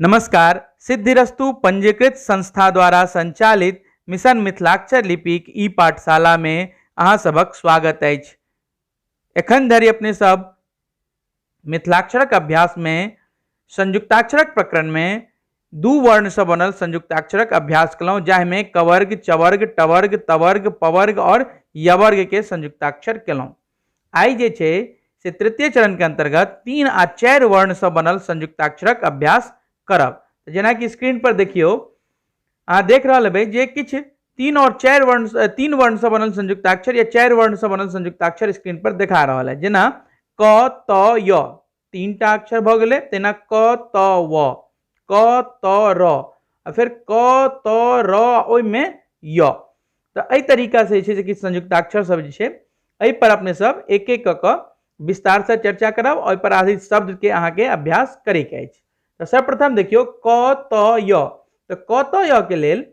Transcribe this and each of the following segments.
नमस्कार। सिद्धिरस्तु पंजीकृत संस्था द्वारा संचालित मिशन मिथिलाक्षर लिपिक ई पाठशाला में अहाँ सबक स्वागत अछि। एखन धरि अपने सब मिथिलाक्षरक अभ्यास में संयुक्ताक्षरक प्रकरण में दू वर्ण से बनल संयुक्ताक्षरक अभ्यास कलहुँ, जाहिमे कवर्ग, चवर्ग, टवर्ग, तवर्ग, पवर्ग और यवर्ग के संयुक्ताक्षर केलहुँ। आइ जे छै से तृतीय चरण के अंतर्गत 3 आ 4 वर्ण से बनल संयुक्ताक्षरक अभ्यास करब। जेनाकि स्क्रीन पर देखियौ, अहाँ देख रहल हेबै जे किछु 3 और 4 वर्ण, 3 वर्ण से बनल संयुक्ताक्षर या 4 वर्ण से बनल संयुक्ताक्षर स्क्रीन पर देखा रहल है। जेना क त य 3 टा अक्षर भऽ गेलै, तेना क त व, क त र आ फेर क त र ओहिमे य। तऽ एहि तरीका से जे छै से किछु संयुक्ताक्षर सब जे छै एहि पर अपने सब एक एक कऽ कऽ विस्तार से चर्चा करब। ओहि पर आधारित शब्द के अहाँके अभ्यास करैके अछि। तऽ सर्वप्रथम देखियौ क त य। तऽ क त य के लेल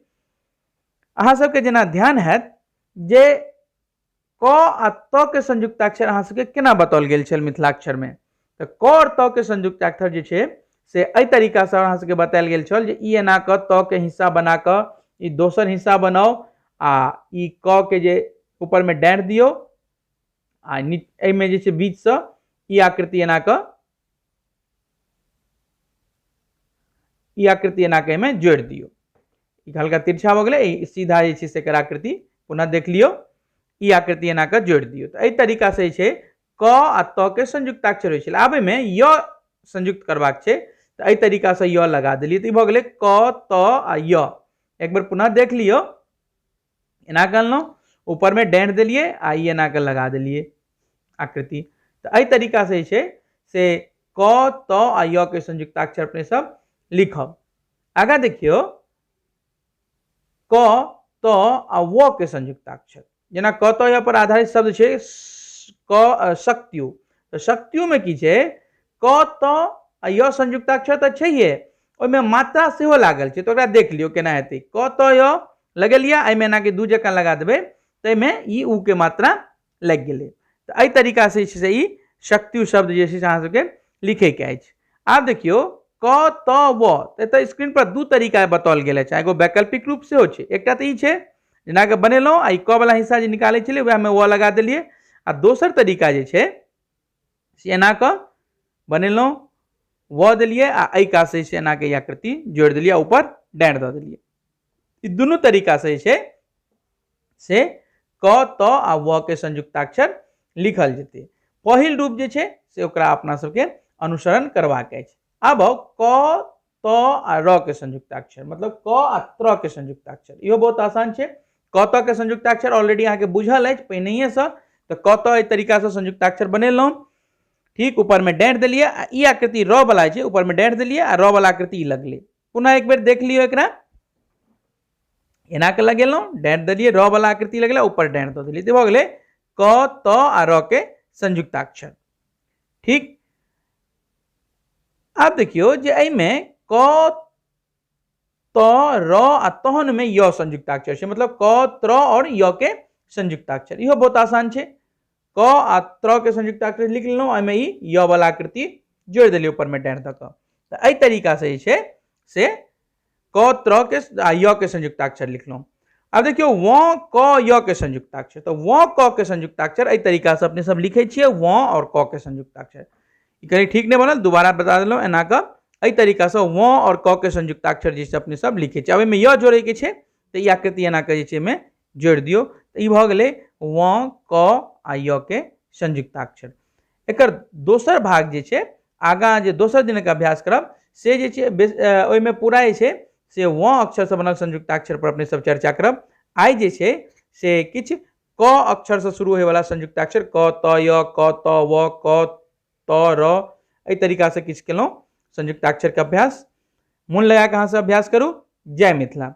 अहाँ सबके जेना ध्यान हैत जे क आ त के संयुक्ताक्षर अहाँ सबके केना बताओल गेल छल मिथिलाक्षर में। तऽ क और त के संयुक्ताक्षर जे छै से एहि तरीका से अहाँ सबके बतायल गेल छल जे ई एना कऽ त के हिस्सा बना कऽ ई दोसर हिस्सा बनाउ आ ई क के जे ऊपर में डाँरि दियौ आ एहिमे जे छै बीच से ई आकृति एना कऽ ई आकृति एना कऽ एहिमे जोड़ि दियौ। ई हल्का तिरछा भऽ गेलै, ई सीधा जे छै से एकर आकृति पुनः देख लियौ, ई आकृति एना कऽ जोड़ि दियौ। तऽ एहि तरीका से जे छै क आ त के संयुक्ताक्षर होइ छै। आब एहिमे य संयुक्त करबाक छै तऽ एहि तरीका से य लगा देलियै तऽ ई भऽ गेलै क त आ य। एक बेर पुनः देख लियौ, एना कऽ अनलहुँ, ऊपरमे डाँरि देलियै आ ई एना कऽ लगा देलियै आकृति। तऽ एहि तरीका से जे छै से क त आ य के संयुक्ताक्षर अपने सब लिखब। आगाँ देखियौ क त आ व के संयुक्ताक्षर। जेना क त य पर आधारित शब्द छै क शक्त्यु। तऽ शक्त्यु में की छै क त आ य संयुक्ताक्षर तऽ छैहे, ओहिमे मात्रा सेहो लागल छै। तऽ ओकरा देख लियौ केना हेतै। क त य लगेलियै, एहिमे एनाके दू जकाँ लगा देबै ताहिमे ई उ के मात्रा लागि गेलै। तऽ एहि तरीका से जे छै से ई शक्त्यु शब्द जे छै से अहाँ सबके लिखैके अछि। आब देखियौ क त व, एतऽ स्क्रीन पर दू तरीका बताओल गेल अछि, एगो वैकल्पिक रूप सेहो छै। एकटा तऽ ई छै जेनाके बनेलहुँ आ ई क वाला हिस्सा जे निकालै छलियै वएहमे व लगा देलियै, आ दोसर तरीका जे छै से एना कऽ बनेलहुँ, व देलियै आ एहि कात से एना के ई आकृति जोड़ि देलियै आ ऊपर डाँरि दऽ देलियै। ई दुनू तरीका से जे छै से क त आ व के संयुक्ताक्षर लिखल जेतै। पहिल रूप जे छै से ओकरा अपना सबके अनुसरण करबाक अछि। आब आउ क त आ र के संयुक्ताक्षर, मतलब क आ त्र के संयुक्ताक्षर। इहो बहुत आसान छै। क त के संयुक्ताक्षर ऑलरेडी अहाँके बुझल अछि पहिनहिए सँ। तऽ क त एहि तरीका सँ संयुक्ताक्षर बनेलहुँ, ठीक ऊपर में डाँरि देलियै आ ई आकृति र वाला छै, ऊपर में डाँरि देलियै आ र वाला आकृति ई लगलै। पुनः एक बेर देख लियौ एकरा, एना के लगेलहुँ, डाँरि देलियै, र वाला आकृति लगलै, ऊपर डाँरि दऽ देलियै, तऽ भऽ गेलै क त आ र के संयुक्ताक्षर। ठीक, आब देखियौ जे एहिमे क त र आ तहन में य संयुक्ताक्षर छै, मतलब क त्र और य के संयुक्ताक्षर। इहो बहुत आसान छै। क आ त्र के संयुक्ताक्षर लिख लेलहुँ, एहिमे ई य वाला आकृति जोड़ि देलियै ऊपर में डाँरि दऽ कऽ। तऽ एहि तरीका से जे छै से क त्र के आ य के संयुक्ताक्षर लिखलहुँ। आब देखियौ व क य के संयुक्ताक्षर। तऽ व क के संयुक्ताक्षर एहि तरीका से अपने सब लिखै छियै, व और क के संयुक्ताक्षर। ई कनि ठीक नहि बनल, दोबारा बता देलहुँ। एना कऽ एहि तरीका से व और क के संयुक्ताक्षर जे छै अपने सब लिखै छियै। आब एहिमे य जोड़ैके छै तऽ ई आकृति एना कऽ जे छै एहिमे जोड़ि दियौ। तऽ ई भऽ गेलै व क आ य के संयुक्ताक्षर। एकर दोसर भाग जे छै आगाँ जे दोसर दिनक अभ्यास करब से जे छै ओहिमे पूरा जे छै से व अक्षर से बनल संयुक्ताक्षर पर अपने सब चर्चा करब। आइ जे छै से किछु क अक्षर से शुरू होयवला संयुक्ताक्षर क त य, क त व, क त र, एहि तरीका से किछु केलहुँ संयुक्ताक्षर के अभ्यास। मोन लगा कऽ अहाँ सब अभ्यास करू। जय मिथिला।